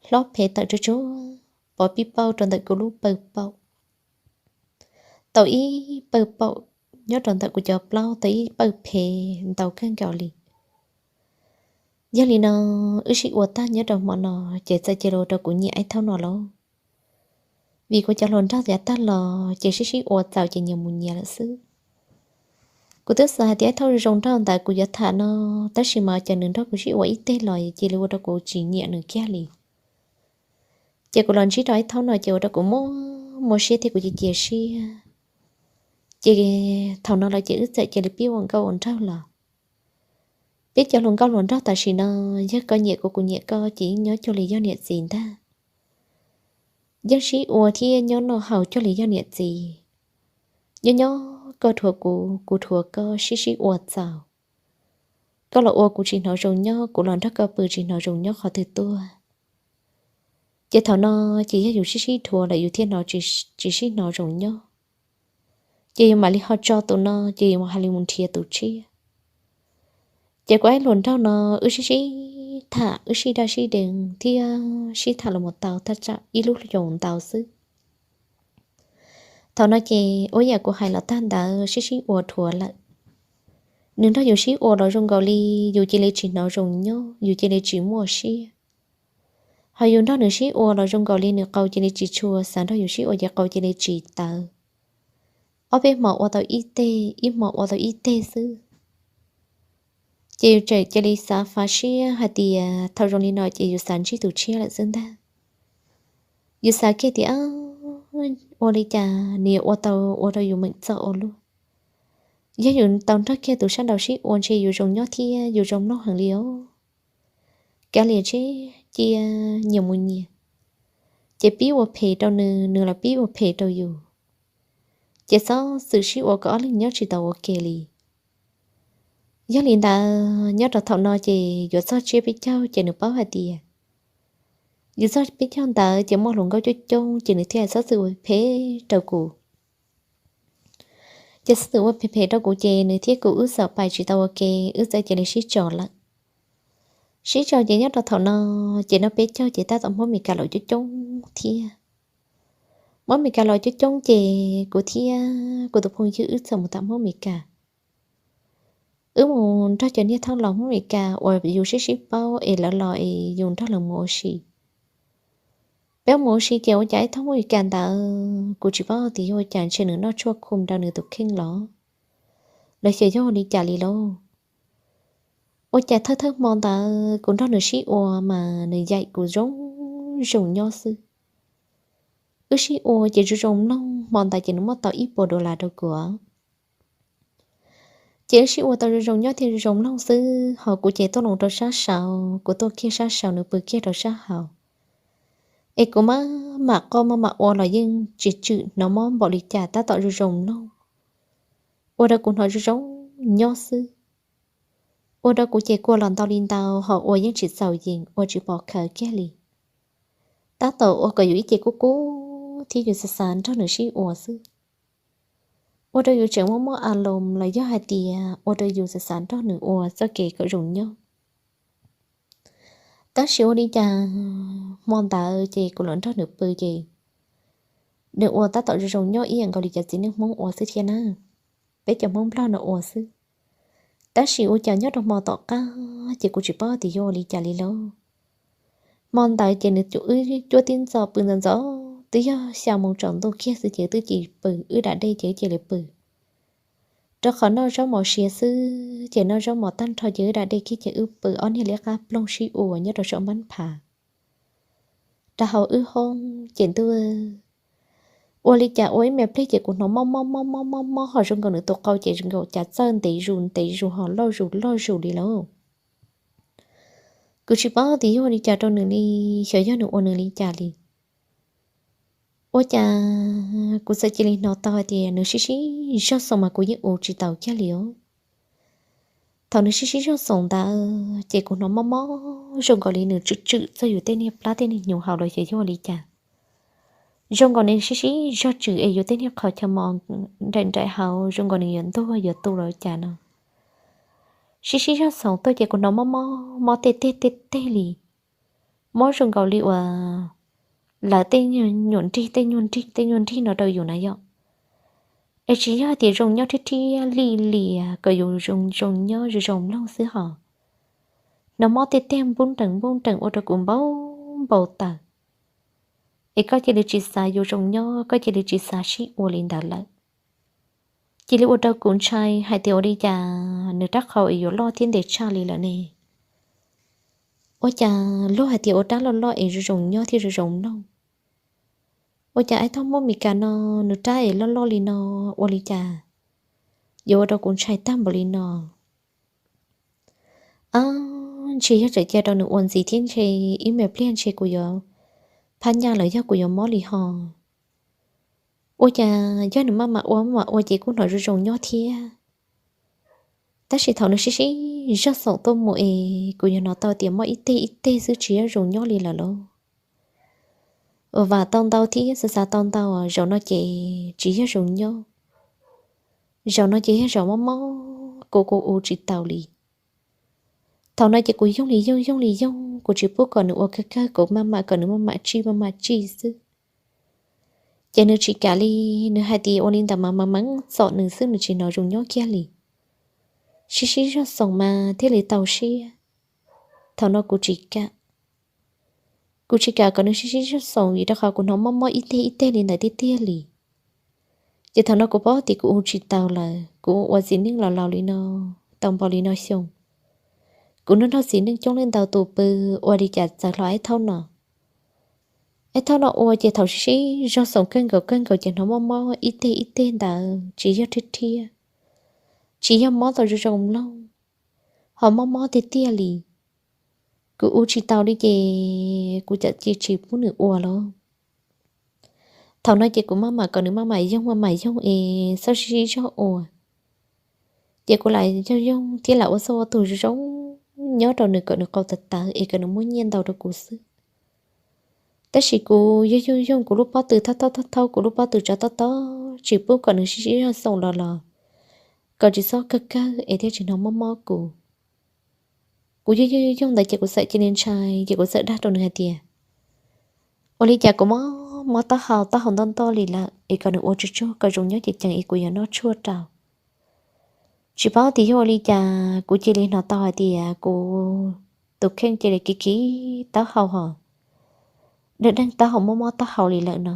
Hlob phev tawm tsuag tsuag quav pib paum rau ntawm kuv lub pawg paum, tau ib pawg paum nyob rau ntawm kuv cov plaub, tau ib pawg phem ntau kawg nkaus li. Yog li no, wb sib ua tag nyob rau hmo no, ces txawm cia li ua rau kuv nyiam ib thaub no lauj. Vim kuv cov hluas nraug yav tag los ces sib sib ua txaus ces nyias mus nyias lawm xwb. Kuv twb xav hais tias ib thaub zoo nraug ntawd kuv yuav tham no, tab sis mas ces nws nrog kuv sib ua ib teg los cia li ua rau kuv tsis nyiam nws kiag li. Ces kuv los ntsib rau ib thaub no ces ua rau kuv muaj muaj siab thiab kuv cia cia siab. Ces thaum no los ces wb txawm cia li pib ua nkauj ua nraug los. Peb cov hluas nkauj hluas nraug tam sim no, yog koj nyiam kuv kuv nyiam koj ces yeej nyob cuag li yog niam txiv ntag. Yeej sib ua thiab nyob noj haus cuag li yog niam txiv. Nyob nyob koj dhuav kuv, kuv dhuav koj, sib sib ua txaus. Koj los ua kuv tsis hnov zoo nyob, kuv los nrog koj pw tsis hnov zoo nyob qhov twg tuaj. Ces thaum no ces yog yus sib sib dhuav lawm yus thiaj hnov tsis, tsis sib hnov zoo nyob. Ces yus mam li ho tso tus no ces yus mam hais li mus nrhiav tus tshiab. Ces kuv ib hluas nraug no wb sib sib tham, wb sib daj sib deev thiab sib tham los mus tau thaj tsam ib lub xyoos ntau xwb. Thaum no ces ua yam kuv hais los tag ntawd, sib sib ua dhuav lawm. Nws nrog yus sib ua los zoo nkaus li yus cia li tsis hnov zoo nyob, yus cia li tsis muaj siab. Ho yus nrog nws sib ua los zoo nkaus li nws qau cia li tsis tshua, xav nrog yus sib ua ces qau cia li tsis tawv. Ob peb hmo ua tau ib teg, ib hmo ua tau ib teg xwb. Ces yus txawm cia li xav fav siab hais tias thaum zoo li no ces yus xav ntsib tus tshiab lawm xwb ntag. Yus xav kiag tias ua li cas nws yuav ua tau ua rau yus meem txom ua luaj. Yog yus tau nrog kiag tus sab nraud sib ua ntshe yus zoo nyob thiab yus zoo mloog heev li os. Kav liam tseb cia nyias mus nyias, ces pib ua phem rau nws, nws los pib ua phem rau yus. Ces txhob txwm sib ua kom ob leeg nyob tsis tau ua ke li. Yog li ntawd nyob rau thaum no ces yuav txog tsiab peb caug ces nws paub hais tias yus txog peb caug ntawd ces muaj hluas nkauj coob coob ces nws thiaj txhob txwm ua phem rau kuv. Ces txhob txwm ua phem phem rau kuv ces nws thiab kuv wb txawm pais tsis tau ua ke, wb txawm cia li sib tso lawm. Sib tso ces nyob rau thaum no ces noj peb caug ces tab tom Hmoob Mes Kas los coob coob thiab. Hmoob Mes Kas los coob coob ces kuv thiab kuv tus phooj ywg wb txawm mus tom Hmoob Mes Kas. Wb mus nrog cov niag thooj laus Hmoob Mes Kas uas yus sib sib paub es lawv los es yus nrog lawv mus ua si. Peb mus ua si ces ua cas ib thooj Hmoob Mes Kas ntawd kuv tsis paub tias yog ua cas ntshe nws noj tshuaj khum rau nws tus kheej los, los xyov yog ua li cas li lauj. Ua cas thawj thawj hmo ntawd kuv nrog nws sib ua mas nws yaim kuv zoo zoo nyob xwb. Wb sib ua ces zoo zoo mloog, hmo ntawd ces nws muab tau ib puas dollar rau kuv. Ces wb sib ua tau zoo zoo nyob thiab zoo zoo mloog xwb, ho kuv ces tuaj loo rau sab saud, kuv tuaj kiag sab saud nws pw kiag rau sab hauv. Es kuv maj mam qoj maj mam ua los yeej tsis tswm hnov mob npaum li cas, tab tom zoo zoo mloog, ua rau kuv hnov zoo zoo nyob xwb. Ua rau kuv ces kua los ntau li ntau, ho ua yeej tsis txaus yees, ua tsis pom khawv kiag li. Tab tom ua kom yus ib ce kub kub thiab yus xav xav nrog nws sib ua xwb. Ua rau yus tseem muaj muaj a loos los yog hais tias ua rau yus xav xav nrog nws ua txoj kev kom zoo nyob. Tab sis ua li cas hmo ntawd ces kuv los nrog nws pw ces nws ua tab tom zoo zoo nyob ib yam nkaus li cov txiv neej Hmoob ua xwb thiab na. Peb cov Hmoob Nplog no ua xwb. Tab sis ua cas nyob rau hmo tom qab ces kuv tsis paub tias yog ua li cas li lauj. Hmo ntawd ces nws, wb cuab tib ntxo pw ntxov ntxov, twb yog xya moo tsaus ntuj kiag xwb ces twb cia li pw, wb da dej ces wb cia li pw. Rau qhov noj zaub mov siav xwb ces noj zaub mov tag nrho ces wb da dej kiag ces wb pw ob niag liab qab ploog sib ua nyob rau saum npab phav rau hauv wb hoob ces ntuj, ua li cas ua ib me pliag ces kuv hnov mob mob mob mob mob mob ho zoo nkaus nws tus qau ces zoo nkaus cas txawj ntev zus ntev zus ho loj zus loj zus li lauj. Kuv tsis paub tias yog ua li cas rau nws li, xyov yog nws ua nws li cas li. Ua cas kuv txawm cia li hnov tau hais tias nws sib sib zog xoom mas kuv yeej ua tsis taus kiag li os. Thaum nws sib sib zog xoom ntawd ces kuv hnov mob mob zoo nkaus li nws tswm tswm txog yus tej niag plab tej niag hnyuv hauv los xyov yog ua li cas. Zoo nkaus nws sib sib zog tswm es yus tej niag qhov chaw mos nraim nraim hauv zoo nkaus nws yuav ntuag yuav tu los cas no. Sib sib zog xoom tuaj ces kuv hnov mob mob mob tej teg tej teg li. Mob zoo nkaus li uas lawv tej nyuag nrig, tej nyuag nrig, tej nyuag nrig no rau yus na yom. Es tsis yog tias zoo nyob thiab thiab li lias kom yus zoo zoo nyob zoo zoo mloog xwb hos. Hnov mob tiag tiag npub nreem npub nreem ua rau kuv npau npau taws. Es koj cia li tsis xav yus zoo nyob, koj cia li tsis xav sib ua li ntawd lawm. Cia li ua rau kuv ntshai hais tias ua li cas nws rab qhau es yuav loj thiab ntev tshaj li lawm ne. Ua cas luag hais tias ua rab loj loj es zoo zoo nyob thiab zoo zoo mloog, ua cas Aib Thaub Hmoob Mes Kas no nws rab es loj loj li no, ua li cas yuav ua rau kuv ntshai tag npaum li no. Ab, ntshe yog tseem cia rau nws ua ntxiv thiab ntshe ib me pliag ntshe kuv yuav phab nyaj los yog kuv yuav mob li ho. Ua cas yog nws maj mam ua maj mam ua ces kuj hnov zoo zoo nyob thiab. Tab sis thaum nws sib sib zog xoom tuaj mus es kuv yog hnov tau tias mob ib teg ib teg xwb tsis yog zoo nyob li lawm lauj. Ua vam tau ntau thiab xav xav tau ntau, zaum no ces tsis yog zoo nyob. Zaum no ces yog zaum mob mob kuv kuv ua tsis taus li. Thaum no ces kuv yoog li yoog yoog li yoog, kuv tsis pub kom nws ua kawg kawg, kuv maj mam kom nws maj mam tsij maj mam tsij xwb. Ces nws tsis kam li, nws hais tias ua li ntawd mas mas mas txom nws xwb, nws tsis hnov zoo nyob kiag li. Sib sib zog xoom mas thiaj li tau siab. Thaum no kuv tsis kam, kuv tsis kam kom nws sib sib zog xoom vim rau qhov kuv hnov mob mob ib teg ib teg li ntawd tiag tiag li. Ces thaum no kuv paub tias kuv ua tsis taus lawm, kuv ua txiv neej los laus li no tau npaum li no xyoo, kuv nrog nrog txiv neej coob leej ntau tus pw, ua li cas txawm hlo Aib Thaub no. Aib Thaub no ua ces thaum sib sib zog xoom kawg nkaus kawg nkaus ces hnov mob mob ib teg ib teg ntawd tsis yog rhiab rhiab, tsis yog mob tau zoo zoo mloog, ho mob mob tiag tiag li. Kuv ua tsis taus li ces kuv cam cia tsis pub nws ua lauj. Thaum no ces kuv maj mam kom nws maj mam yoog maj mam yoog es txhob sib sib zog ua. Ces kuv lam yoog yoog thiab lam ua txoj ua tus zoo zoo nyob rau nws kom nws qau tawv tawv es kom nws muab nyiaj ntau rau kuv xwb. Tab sis kuv yoog yoog yoog kuv lub pob tw thaub thaub thaub thaub, kuv lub pob tw tsov tob tob tsis pub kom nws sib sib zog xoom los los kom tsis txhob kawg kawg es thiaj tsis hnov mob mob kuv. Kuv yoog yoog yoog yoog ntawd ces kuv txawm cia li ntshai ces kuv txawm dag rau nws hais tias, ua li cas kuv mob mob taub hau, taub hau ntoj ntoj li lawm es kom nws ua tsuag tsuag kom zoo nyob ceev ceev es kuv yuav noj tshuaj rau. Tsis paub tias yog ua li cas kuv cia li hnov tau hais tias kuv tus kheej cia li kiv kiv taub hau hos, deeg deeg taub hau, mob mob taub hau li lawm no.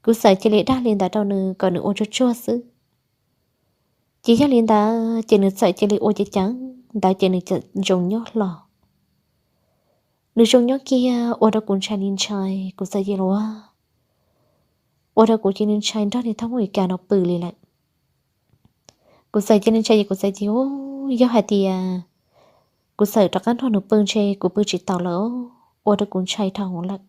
Kuv txawm cia li dag li ntawd rau nws kom nws ua tsuag tsuag xwb. Ces yog li ntawd ces nws txawm cia li ua ceev ceev ntawd ces nws txawm zoo nyob hlo. Nws zoo nyob kiag ua rau kuv ntshai li ntshai, kuv txawm cia li ua, ua rau kuv cia li ntshai nrog niag thab Hmoob Mes Kas no pw li lawm. Kuv txawm cia li ntshai ces kuv txawm tias, yog hais tias kuv txawm rov qab nrog nws pw ntshe kuv pw tsis taus lawm, ua rau kuv ntshai dhau lawm.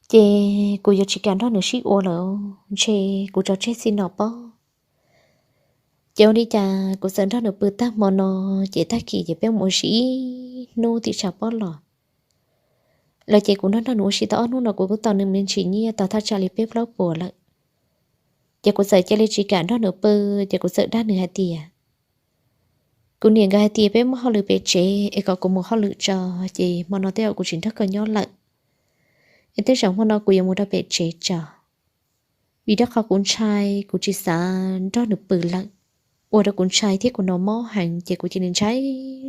Ces kuv yuav tsis kam nrog nws sib ua lawm, ntshe kuv tso tseg txij no pob. Ces ua li cas kuv txawm nrog nws pw tag hmo no, ces tag kis ces peb mus ua si ib hnub tim tshav pob los lawm ces kuv nrog nrog nws ua si tau ob hnub no kuv kuj tau nws me ntsis nyiaj tau thaj tsam li peb plaub puas lawm. Ces kuv txawm cia li tsis kam nrog nws pw, ces kuv txawm dag nws hais tias, kuv niam nkawd hais tias peb muaj hauj lwm pem tsev es kom kuv mus hauj lwm tso, ces hmo no tej zaum kuv tsis nrog koj nyob lawm, es tej zaum hmo no kuv yuav mus rau pem tsev tso. Vim rau qhov kuv ntshai, kuv tsis xav nrog nws pw lawm, ua rau kuv ntshai thiab kuv hnov mob heev ces kuv cia li ntshai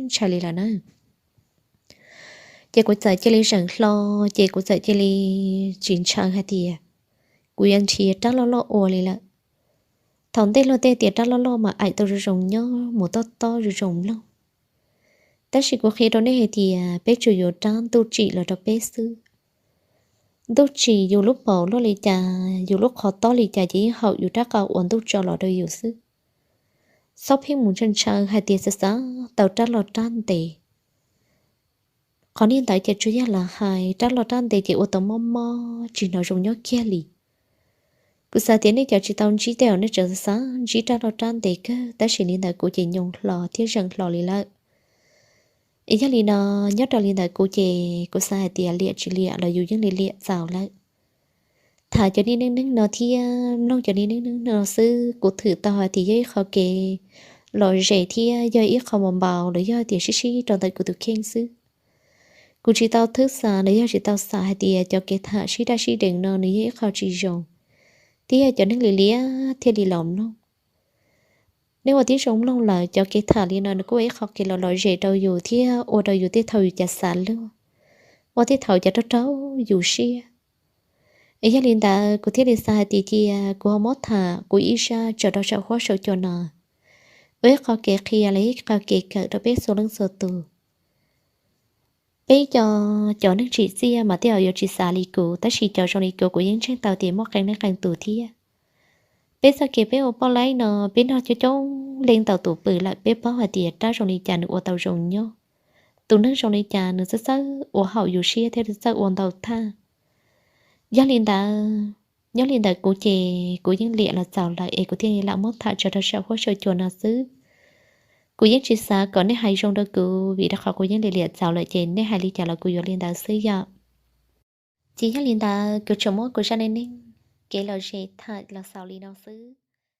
ntshai li lawm na. Ces kuv txawm cia li zeem hlo, ces kuv txawm cia li tsis ntshaw hais tias kuv yuav nrhiav rab loj loj ua li lawm. Thaum ntej luag tej tias rab loj loj mas aim tau zoo zoo nyob mus tob tob zoo zoo mloog. Tab sis kuv qhia rau nej hais tias peb tsuas yuav rab ntuj tsim los rau peb xwb. Ntuj tsim yus lub paum luaj li cas, yus lub qhov tob li cas ces yeej haum yus rab qau uas ntuj tso los rau yus xwb. Txhob pheej mus ntshaw ntshaw hais tias xav xav tau rab loj rab ntev. Qhov niag ntawd ces tsuas yog lawv hais, rab loj rab ntev ces ua tau mob mob tsis hnov zoo nyob kiag li. Kuv xav tias nej cov tsis tau ntsib tej zaum nej tseem xav ntsib rab loj rab ntev kawg, tab sis li ntawd kuv ces nyoo hlo thiab zeem hlo li lawm. Es yog li no, nyob rau li ntawd kuv ces kuv xav hais tias liam tsis liam los yus yeej li liam txaus lawm. Tham cov niaj neej neeg no thiab mloog cov niaj neej neeg no xwb, kuv thwm tau hais tias yog ib qho kev lom zem thiab yog ib qho npau npaus los yog tias sib sib rau ntawm kuv tus kheej xwb. Kuv tsis tau thwb xa los yog tsis tau xav hais tias cov kev tham sib daj sib deev no nws yog ib qho tsis zoo, thiab cov neeg li liab thiaj li los mloog. Nej ua tib zoo mloog lawm cov kev tham li no nws kuj ua ib qho kev lom lom zem rau yus thiab ua rau yus tej thaum yus cas xav luag, ua tej thaum cas raug raug yus siab. Es yog li ntawd kuv thiaj li xav hais tias cia kuv ho muab tham kuv ib zaj tso rau saum huab saum cua no, ua ib qho kev qhia los ib qho kev kawm rau peb txhua leej txhua tus. Peb cov, cov neeg tsim txiaj mas tej zaum yuav tsis xav li kuv, tab sis cov zoo li kuv kuv yeej ntseeg tau tias muaj qee leej qee tus thiab. Peb txoj kev peb ua poj laib no peb nrog coob coob leej ntau tus pw lawm, peb paub hais tias dab zoo li cas nws ua tau zoo nyob, tus neeg zoo li cas nws txawj txawj ua haum yus siab thiab txawj ua ntau thaj. Yog li ntawd, nyob li ntawd kuv ces kuv yeej liam los txaus lawm es kuv thiaj li lam muab tham tso rau saum huab saum cua no xwb. Kuv yeej tsis xav kom nej hais zoo rau kuv, vim rau qhov kuv yeej liam liam txaus lawm ces nej hais li cas los kuv yuav li ntawd xwb yom. Ces yog li ntawd kuv tsuas muab kuv zaj neej neeg kev lom zem tham los xaus li no xwb.